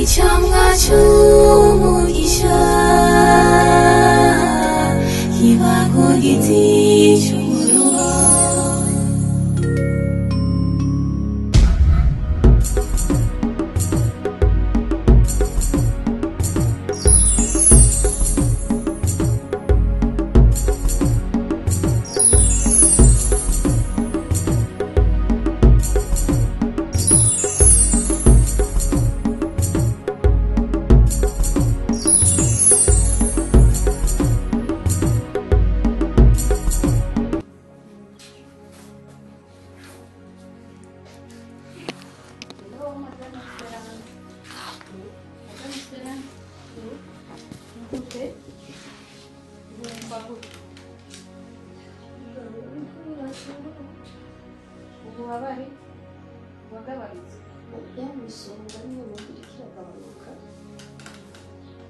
Icamwa c'umugisha kiba ku giti c'umuruho. Ububabare wagabanutse? Ya misonga niyo numva iriko iragabanuka,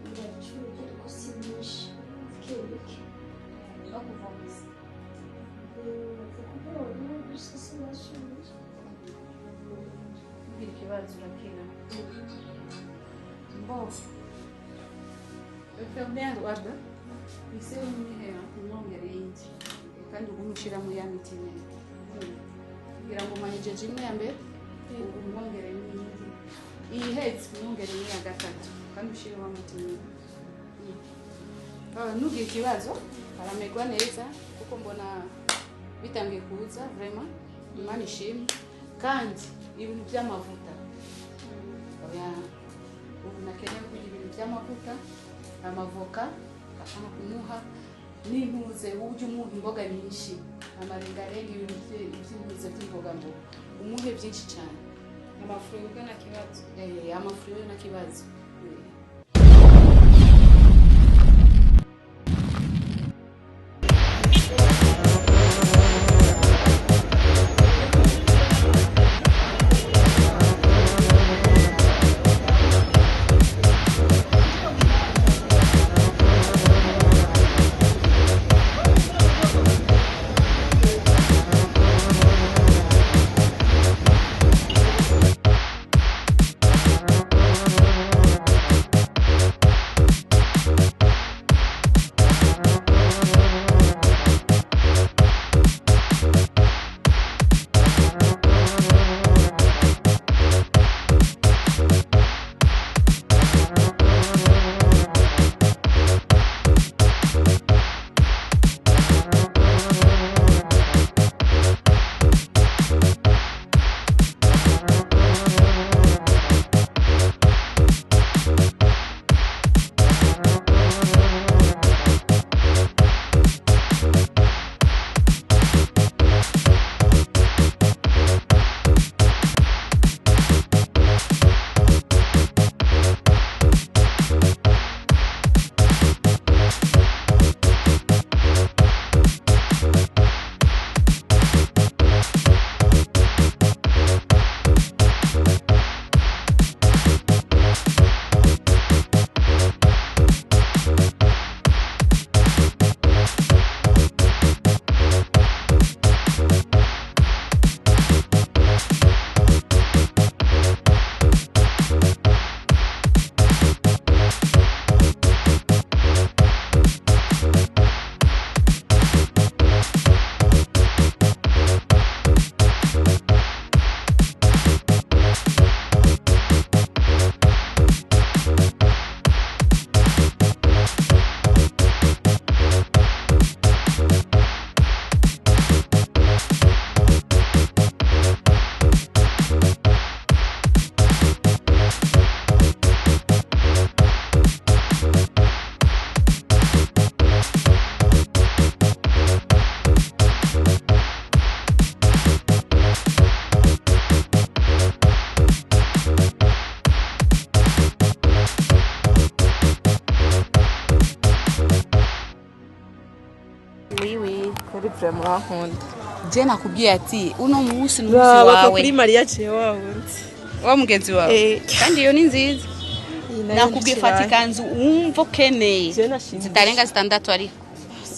iracuye ariko si myinshi, buke buke. Bakuvuza? Bapfa kubona gusa, sinasubiye. Ntugire ikibazo, urakira. Mbo infirmière Warda ise umwihera umwongere yindi, kandi ugume ushiramo ya miti nyene kugira ngo umanyijeje imwe ya mbere, ubu umwongere n'iyindi, iyihetse umwongere n'iya gatatu, kandi ushireho muti nyene. Ntugire ikibazo, aramerwa neza kuko mbona bitangiye kuza. Vraiment, Imana ishimwe. Kandi ibintu by'amavuta, oya, ubu nakeneye kurya ibintu by'amavuta, amavoka ashaka kumuha n'impuze, ujye umuha imboga nyinshi, amarengarenga, ibintu by'impuze by'imboga mboga umuhe byinshi cyane. Ama fruits nta kibazo? Eh, ama fruits nta kibazo. Eh. Oui. Kuri vraiment urankunda. Je nakubwiye ati uno munsi ni umunsi Raba wawe. kuri Mariya ciye wa wundi. Wa mugenzi wawe? Eh. Kandi iyo ni nziza. Iyi nayo Nakubwiye fata ndikiraye. ikanzu wumva ukeneye Je nashinze. zitarenga zitandatu, ariko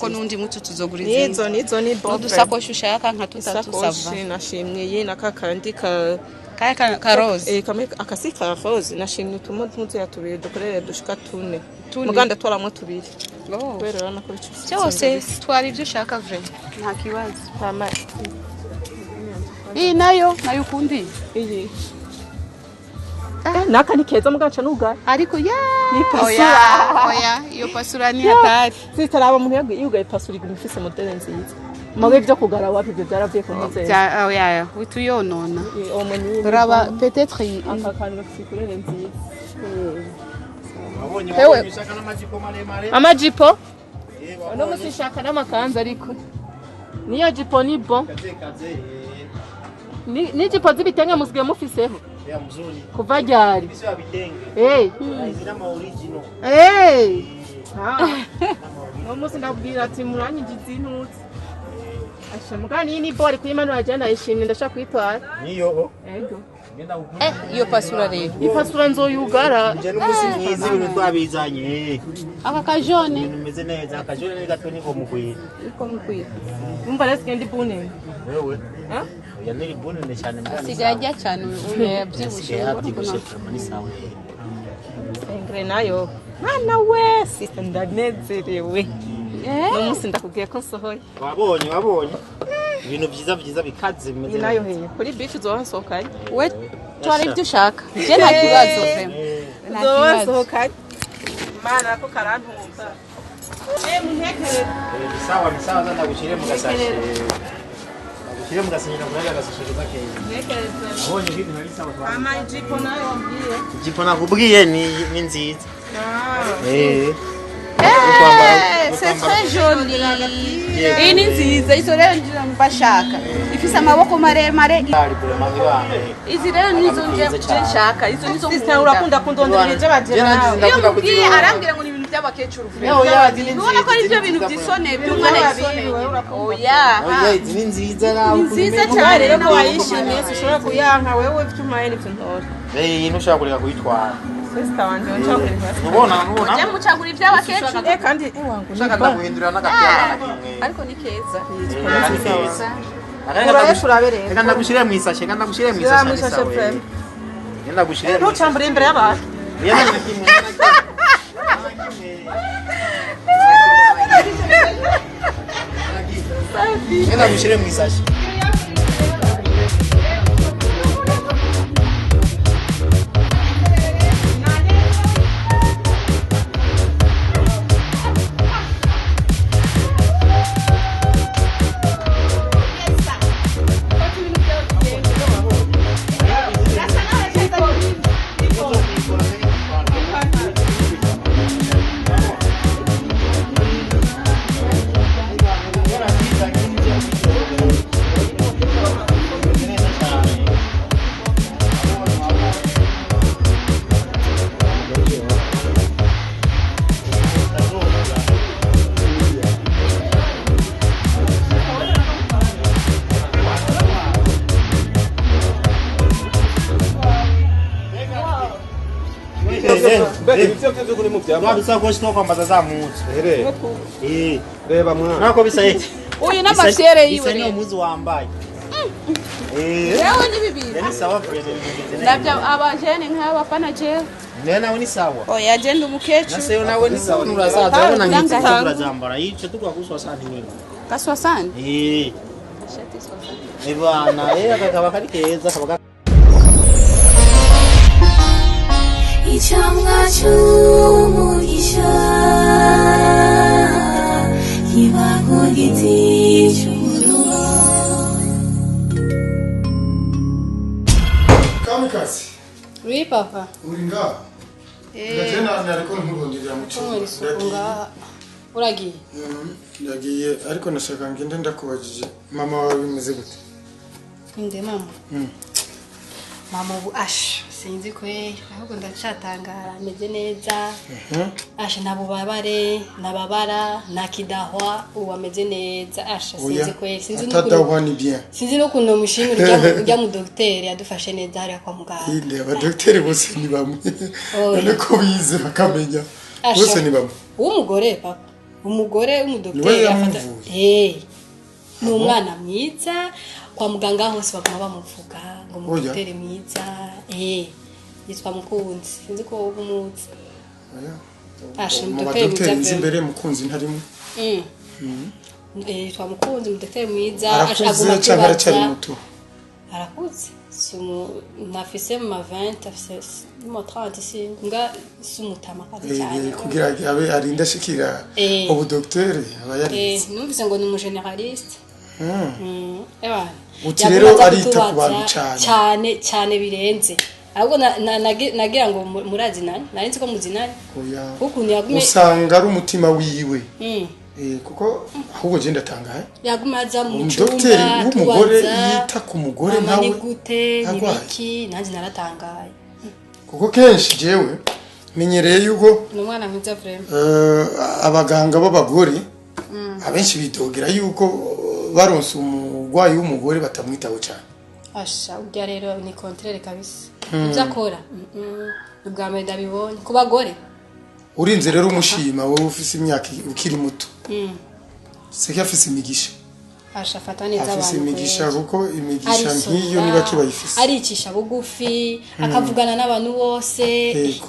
Kuko n'undi muti tuzogura izindi. Nizo ni bon. N'udusakoshi ushaka nka tutatu, ça va. Isakoshi nashimye iyi n'akakandi ka Kaya ka rose. Eh, kamwe akasi ka rose. Nashimye utumo tuya tubiri dukorere dushika tune. Tune. Muganda twaramwe tubiri. Oh. Kubera urabona ko bicutse. Byose twara ibyo ushaka, vraiment nta kibazo. Hama Iyi nayo ukundi. Iyi. Eh, naka ni keza mugaca nugaye. Ariko ya Ni pasura. Oya, oya, iyo pasura ni hatari. Zitaraba umuntu yugaye pasura iguma ifise modèle nziza. Mugabe ibyo kugara wapi, ibyo byaravuye ku ntuze. Oya, utuyonona. Uwo munyi. Raba peut-être Aka kantu gafise couleur nziza. Wabonye Ewe. wabonye ushaka n'amajipo maremare. Amajipo? Uno musi nshaka n'amakanzu, ariko niyo jipo ni bon. Kaze kaze. Ni jipo z'ibitenge musigaye mufiseho? Ya mzuri. Kuva ryari? Sio ya vitenge. Eh. Hizi nama original. Eh. Ah. Uno musi ndabwira ati muranyinjiza intutsi. Asha mugani iyi ni bon, ariko imana waje ndayishimye, ndashaka kuyitwara. Niyo. Ego. Ngenda gukunda. Eh, iyo pasura rero. Ipasura nzoyugara. Nje n'umusi mwiza, ibintu twabizanye. Aka kajone. Ibintu bimeze neza. Akajone ni gato niko mugwira. Niko mukwiye. Umva rero sigenda ibunene. Wewe. Ha? Oya, niri bunene cyane mbwa. Asigaye arya cyane ubu, yabyibushe. Asigaye yabyibushe vraiment, ni sawa. Engre nayo. Mwana we, sister, ndanezerewe. Eh. Uno musi ndakubwiye ko nsohoye. Wabonye wabonye. Ibintu byiza byiza bikaze bimeze Iyi nayo heye. Kuri beach uzoba wasohokanye. We twara ibyo ushaka, je nta kibazo vraiment, nta Uzoba kibazo. wasohokanye. Mana ko karantumva. Eh, muntekerere. Ni sawa, ni sawa, sasa ndagushire mu gasashe. Ndagushire mu gasashe, ndagushire agasashe keza keza. Ntekereze. Wabonye ibintu ari sawa. Ama ijipo nayo wambwiye. Ijipo nakubwiye ni nziza. Ah. Eh. Eh, c'est très joli. Iyi ni nziza, izo rero nje mbashaka. Ifise amaboko maremare. Ari vraiment ibana. Izi rero nizo nje nje nshaka, izo nizo Sister, nkunda. urakunda kundondera ibyo bagera nawe. Iyo mubwiye arambwira ngo ni ibintu by'abakecuru. Oya, izi ni Ubona ko ari byo bintu byisoneye by'umwana yisoneye. Oya. Oya, izi ni nziza nawe. Ni nziza Mugabo cyane. rero ko wayishimiye ushobora kuyanka wewe, vyumaye nivyo ntora. Eh, ntushobora kureka kuyitwara. Sister wanje nshaka kureka. Ntubona ntubona. Ujya mucagura iby'abakecuru. Eh, kandi eh wangu. Ushaka ndaguhindurira n'agapira na kimwe. Ariko ni keza. Eh, ni keza. Urabe urabe rero. Reka ndagushire mu isashe, reka ndagushire mu Shira isashe. mu isashe, frère. Reka ndagushire mu isashe. Ntucambure imbere y'abantu. Oya, nta na kimwe, nta na kimwe. Reka ndagushire mu isashe. Mbega ibyo byose kuri mu byambara. Twa dusakoshi two kwambaza za mpuzu. Here, Eh, reba mwana. nako bisa iki? Uyu n'amafyere yiwe Bisa niyo rero. mpuzu wambaye. Eh, Yewe ni bibiri. ni sawa vraiment, bimeze neza. Ndabyo abajene nk'abafana jewe. Ne nawe ni sawa. Oya, je ndi umukecuru. Nase nawe ni sawa, nurazaza urabona nk'iki Ndanga. turazambara. Yico tukwa kuswa nini. Ka 60. Eh, Ishati 60. ebana, eh akakaba kari keza kaba Icamwa c'umugisha kiba ku giti c'umuruho. Kamikazi. Oui, papa. Uri ngaha? Ndaje nariko nkurondera mu cyumba. Kunywera isuku ngaha. Uragiye? Ndagiye, ariko nashaka ngende ndakubajije, mama wawe bimeze gute? Inde mama? Mama ubu asha sinzi kwe, ahubwo ndacatangara, ameze neza. Asha nta bubabare, ntababara, nta kidahwa, ubu ameze neza. Asha sinzi kwe, sinzi n'ukuntu Atadahwa ni bien. Sinzi n'ukuntu mushimira urya mu dogiteri yadufashe neza hariya kwa muganga. Inde? Abadogiteri bose ni bamwe. Oya. None ko bize bakamenya. Asha. Bose ni bamwe. Uw'umugore, papa. Umugore Niwe w'umudokiteri afata yamuvuye? Eh, ni umwana mwiza. Kwa muganga hose baguma bamuvuga ngo umudokiteri mwiza. Eh, yitwa Mukunzi, sinzi ko wowe umuzi. Oya. Asha, Mu umudokiteri mwiza badogiteri nzi pe. imbere, Mukunzi ntarimo. Eh, yitwa Mukunzi, umudokiteri mwiza. Asha, Arakuze aguma cyangwa aracyari atubaza. muto? Arakuze. Si ntafise mu ma 20, afise mu ma 30, si mbwa, si umutama kazi cyane. Kugira ngo abe arinde ashikira ubudogiteri aba yarize. Numvise ngo ni umugénéraliste. Ewana. Uti Yaguma rero aza arita ku kutubaza. bantu cane. Cyane cyane birenze. Ahubwo nagira ngo murazinanye, nari nzi ko muzinanye. Oya. Kuko ukuntu yagumye Usanga ari umutima wiwe. Kuko ahubwo je ndatangaye. Yaguma aza mu cyumba Umudogiteri w'umugore tubaza, yita ku mugore mama nkawe ni gute, ni arwaye. biki, nanjye naratangaye. Kuko kenshi jewe menyereye yuko Ni umwana mwiza vraiment. Abaganga b'abagore abenshi bidogera yuko baronse umurwayi w'umugore batamwitaho cyane. Asha, urya rero ni contraire kabisa. Ibyo akora, ni ubwa mbere ndabibonye ku bagore. Urinze rero umushima wowe ufise imyaka ukiri muto, seke afise imigisha. Asha, afata neza Afise abantu imigisha kweri. kuko imigisha Arisonga, nk'iyo niba kibayifise. Aricisha bugufi, akavugana n'abantu bose. Yego.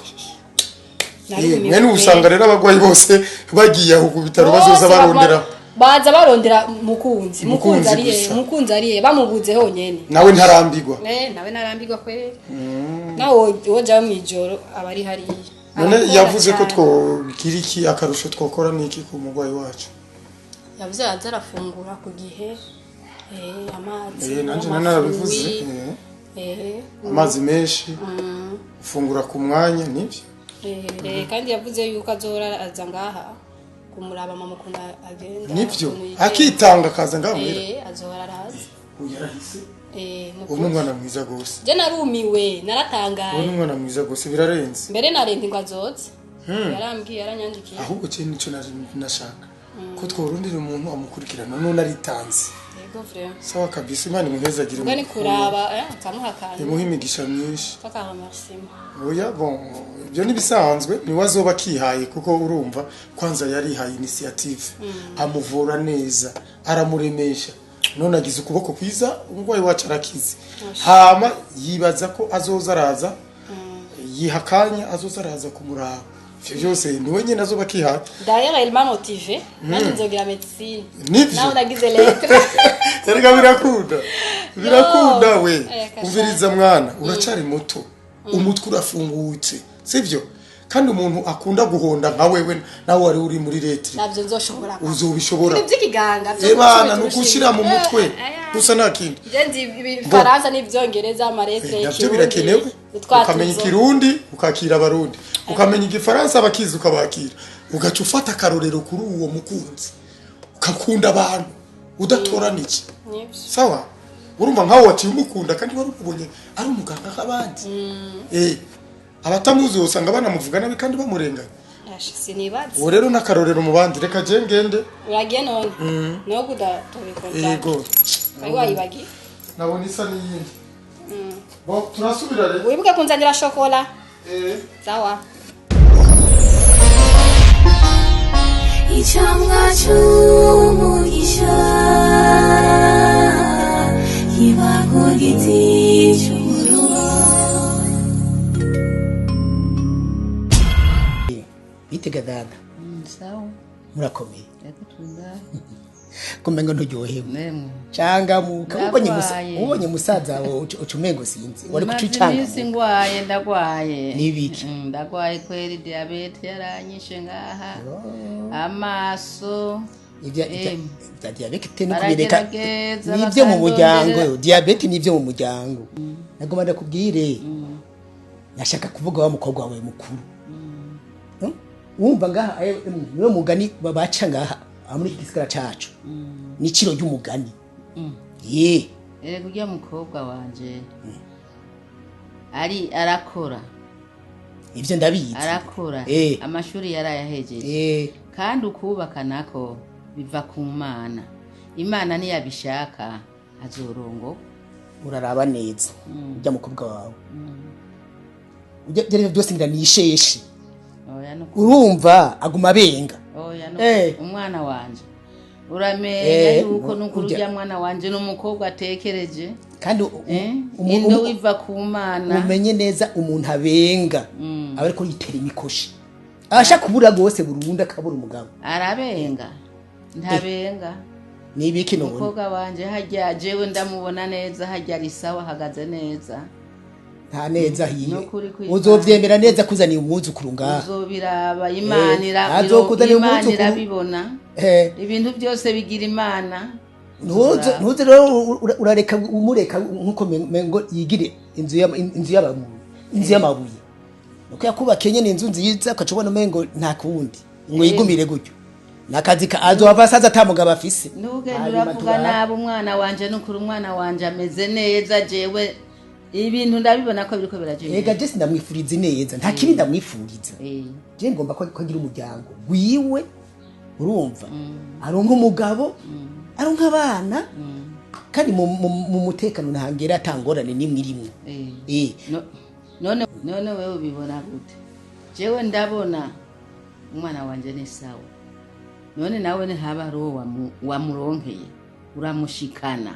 Narumiwe Mwene pe. usanga rero abagwayi bose bagiye aho ku bitaro bazoza Bose barondera baza barondera Mukunzi. Mukunzi Mukunzi ariye gusa. Mukunzi ariye bamubuze honyene. Nawe ntarambigwa. Eh, nawe narambirwa kweri. Nawe woja mwijoro aba ari hariya. None Arakora yavuze ko cyane. twogira iki? Akarusho twokora niki ku murwayi wacu? Yavuze aza arafungura ku gihe, amazi, Nanje amafu, narabivuze. Amazi menshi, ufungura ku mwanya, nibyo. Kandi yavuze yuko azora aza ngaha kumuraba mama ukuntu agenda, Nibyo. ukuntu yigenza. Akitanga akaza ngaha muhira. Azora araza. Uyu yarahise. Nukuri. Ubu ni umwana mwiza rwose. Je narumiwe, Ubu naratangaye. ni umwana mwiza rwose, birarenze. Mbere narindi ngo azoze, yarambwiye, yaranyandikiye. Ahubwo cyo nicyo nashaka ko tworondera umuntu amukurikirana, none aritanze. Yego, vraiment. Sawa kabisa, Imana imuhezagire. Ubwo ni kuraba, akamuha akantu Imuhe imigisha myinshi. kakaremerciement. Oya, bon, ibyo ntibisanzwe, niwe azoba akihaye kuko urumva kwanza yarihaye initiative, amuvura neza, aramuremesha, none agize ukuboko kwiza, umurwayi wacu arakize. Hama yibaza ko azoza araza, yiha akanya azoza araza kumuraba. Ivyo byose niwe nyine azoba akihaye. D'ailleurs, elle m'a motivé, nanjye nzogira médecine. Nivyo. Nawe nagize lettre. Erega birakunda, birakunda we. Kasha. Umviriza mwana, uracari muto, umutwe urafungutse, sivyo? Kandi umuntu akunda guhonda nka wewe, nawe wari uri muri lettres. Ntabyo nzoshobora. Uzobishobora. Ibintu by'ikiganga byo Ebana gukubita ni ugushira mu mutwe gusa, nta kindi. Je nzi ibifaransa n'ibyongereza, amalettres. Navyo birakenewe, ukamenya ikirundi ukakira abarundi, ukamenya igifaransa abakizi ukabakira, ugaca ufata akarorero kuri uwo Mukunzi, ukakunda abantu udatoranije. Sawa, urumva nkaho waciye umukunda kandi wari umubonye ari umuganga nk'abandi. Abatamuzi usanga banamuvuga nabi kandi bamurenganya. Sinibaza. Uwo rero n'akarorero mu bandi. Reka je ngende. Uragiye none? No kudatobika. Yego. Wari wayibagiye. Nabona isa n'iyindi. Bon, turasubira rero. Wibuke kunzanira shokora. Sawa. Icamwa c'umugisha kiba ku giti c'umuruho. Bitega dada. Sawa. Murakomeye? Reka tungahe. Kumengo nturyohewe. Nemwe. Cangamuka, ubonye musa, Ndagwaye. ubonye musaza wawe uca umengo sinzi wari Maze kucicanga. iminsi ngwaye, ndagwaye. Nibiki? Ndagwaye kweri, diyabete yaranyishe ngaha, amaso. Ivya Em. vya diyabete no kubireka. Baragerageza nivyo mu muryango. bakandondera. Diyabete nivyo mu muryango. Nagomba ndakubwire, nashaka kuvuga wa mukobwa wawe mukuru. Wumva ngaha, niwe mugani babaca ngaha aha muri iki gisagara cacu, niciro ry'umugani ye. Erega urya mukobwa wanje ari arakora. Ivyo ndabizi. Arakora. Amashuri yarayahejeje. Kandi ukubaka nako biva ku Mana. Imana niyabishaka azorongo. Uraraba neza ujya mukobwa wawe, ujya ibyo byose ngira nisheshe. Oya, Urumva aguma abenga. Oya. Umwana wanje uramenya yuko nukuri urya- urya mwana wanje n'umukobwa atekereje. Kandi Indo wiva ku Mana. Umenye neza, umuntu abenga aba ariko yitera imikoshi, abasha kubura rwose burundu, akabura umugabo. Arabenga? Ntabenga. Ni ibiki none? Umukobwa wanje hajya jewe ndamubona neza, hajya ari sawa, ahagaze neza. Nta neza hiye. Nukuri kw'Imana. Uzovyemera neza kuzaniye umwuzukuru ngaha. Uzobiraba, Imana Azokuzanira Imana umwuzukuru. irabibona. Ibintu byose bigira Imana. Ntuze rero urareka umureka nkuko mengo yigire inzu y'amabuye, nuko yakubakiye nyene inzu nziza, ukaca ubona umengo nta kundi ngo yigumire gutyo, nakazi ka azohava asaza ata mugabo afise. Ntugende Hanyuma uravuga nabi umwana wanje. Nukuri umwana wanje ameze neza, jewe ibintu ndabibona ko biriko biraja Ega imbere. je sindamwifuriza ineza, nta kibi ndamwifuriza. Je ngomba ko agira umuryango wiwe, urumva, aronka umugabo, aronka abana, kandi mu mutekano ntangera, atangorane nimwe irimwo. None wewe ubibona gute? Jewe ndabona umwana wanje ni sawa. None nawe ntihaba hari uwo wamuronkeye uramushikana?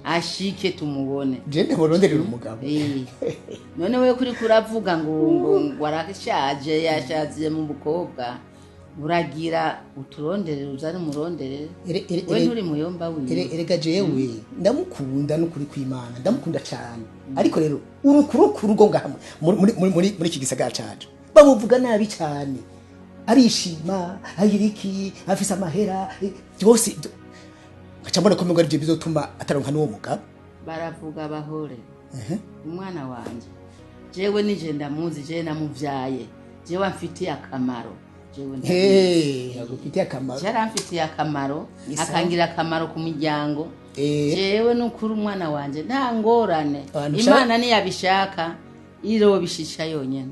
Ashike tumubone. Je ndamuronderera umugabo. None wewe kuri kuravuga ngo arashaje, yashaziye mu bukobwa, uragira uturonderere, uzane umuronderere. We nturi muyomba wiwe. Erega jewe ndamukunda n'ukuri kw'Imana, ndamukunda cyane, ariko rero urukurukuru rwo ngaha muri iki gisagara cacu bamuvuga nabi cyane. Arishima, agira iki, afise amahera, byose, nkaca mbona ko umengo arivyo bizotuma ataronka n'uwo mugabo. Baravuga bahore. Umwana wanje jewe nije ndamuzi, jewe namuvyaye, jewe amfitiye akamaro, jewe ndabizi. Hey, agufitiye akamaro. Yaramfitiye akamaro. Ni sawa. Akangira akamaro ku muryango. Jewe nukuri umwana wanje nta ngorane. Abantu Imana niyabishaka irobishisha yonyene.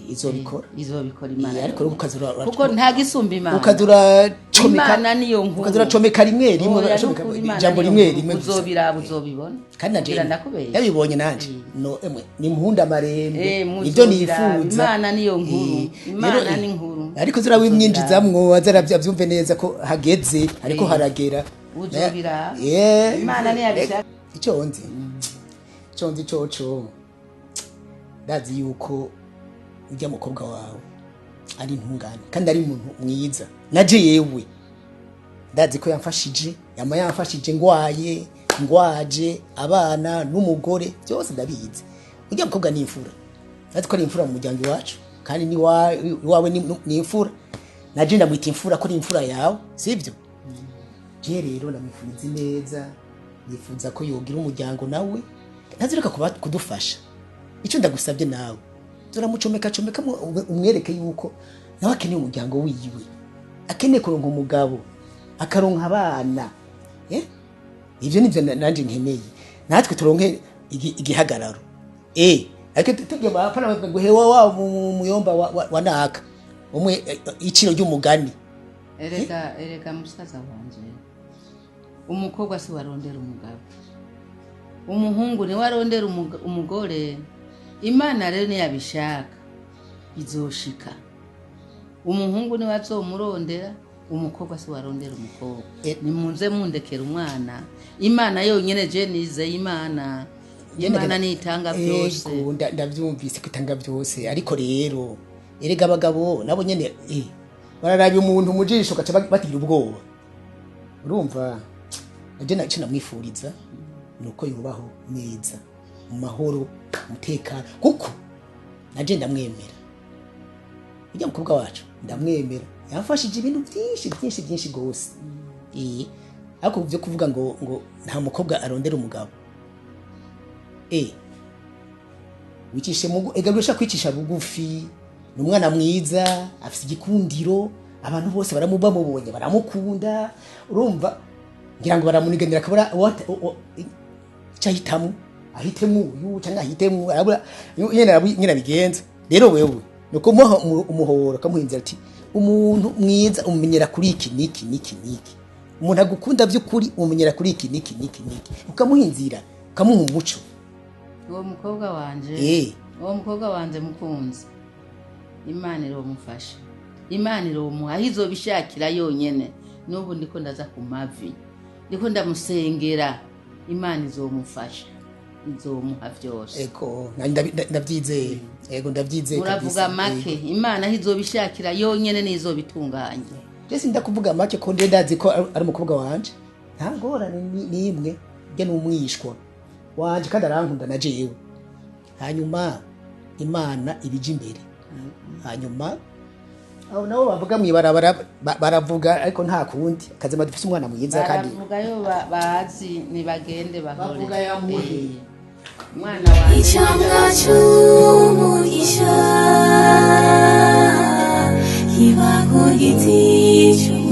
Izobikora. Izobikora Imana Ariko rero ukaza kuko nta gisumba Imana. ukaza uracomeka. Imana niyo nkuru. Ukaza uracomeka rimwe rimwe, Oya, uracomeka nukuri Imana ijambo niyo rimwe nkuru. rimwe gusa. Uzobiraba, uzobibona. Kandi nanje Kugira ndakubeshya. yabibonye nanje no emwe ni mpunda marembe. Eh, nibyo muzobiraba. nifuza. Imana niyo nkuru. Imana Rero, ni nkuru. ariko zirawimwinjizamwo aze abyumve neza ko hageze, ariko haragera. Uzobiraba. Imana niyabishaka. Icyo nzi coco, ndazi yuko ujya mukobwa wawe ari intungane kandi ari umuntu mwiza. Naje yewe ndazi ko yamfashije, yama yamfashije ngwaye, ngwaje abana n'umugore, byose ndabizi. Ujya mukobwa ni imfura, ndazi ko ari imfura mu muryango iwacu, kandi ni iwawe ni imfura. Naje ndamwita imfura ko ari imfura yawe, sibyo? Je rero ndamwifuriza neza, nifuza ko yogira umuryango nawe ntazireka kuba kudufasha. Icyo ndagusabye nawe, turamucomeka comeka, umwereke yuko nawe akeneye umuryango wiwe, akeneye kuronka umugabo, akaronka abana. Ivyo nivyo nanje nkeneye, natwe turonke igihagararo. Ariko tugiye bapana bavuga ngo hewa wa muyomba wa naka umwe, iciro ry'umugani. Erega musaza wanje, umukobwa si warondera umugabo, umuhungu niwe arondera umugore. Imana rero niyabishaka izoshika, umuhungu niwe azomurondera, umukobwa si warondera umukobwa. Nimuze mundekera umwana, Imana yonyene, je nizeye Imana. Imana nitanga byose. Ego, ndavyumvise ko itanga byose, ariko rero erega abagabo nabo nyene bararabye umuntu mu jisho gaca bagira ubwoba, urumva. Naje naco namwifuriza nuko yubaho neza mu mahoro, umutekano, kuko naje ndamwemera. Ujya mukobwa wacu ndamwemera, yamfashije ibintu byinshi byinshi byinshi gose. Ariko byo kuvuga ngo nta mukobwa arondera umugabo, wicishe mugu, ega urashaka kwicisha bugufi. Ni umwana mwiza, afise igikundiro, abantu bose baramubamubonye baramukunda, urumva, ngira ngo baramuniganira, akabura icyo ahitamo, ahitemo uyu cyangwa ahitemo, arabura nyene abigenza. Rero wewe ni ukumuha umuhoro, ukamuha ati umuntu mwiza umumenyera kuri iki niki niki niki, umuntu agukunda by'ukuri umumenyera kuri iki niki niki niki, ukamuha inzira, ukamuha umuco. Uwo mukobwa wanje, uwo mukobwa wanje mukunzi, Imana iromufasha. Imana iromuha aho izobishakira yonyene. N'ubu ndiko ndaza ku mavi, ndiko ndamusengera. Imana izomufasha, izomuha vyose. Ego, ndabyizeye, ego, ndabyizeye Muravuga kabisa. make. Imana aho izobishakira yonyene nizobitunganya. Je sindakuvuga make, ko ndiye ndazi ko ari umukobwa wanje, nta ngorane n'imwe. Njye n'umwishwa wanje kandi arankunda na jewe. Hanyuma Imana ibije imbere. Hanyuma abo nabo bavuga mw'ibarabara baravuga, ariko nta kundi kazima, dufise umwana mwiza kandi. Baravuga yo bazi, nibagende bahore. Bavuga yamuhe. Umwana wanje. Icyamwa cy'umugisha kiba ku giti.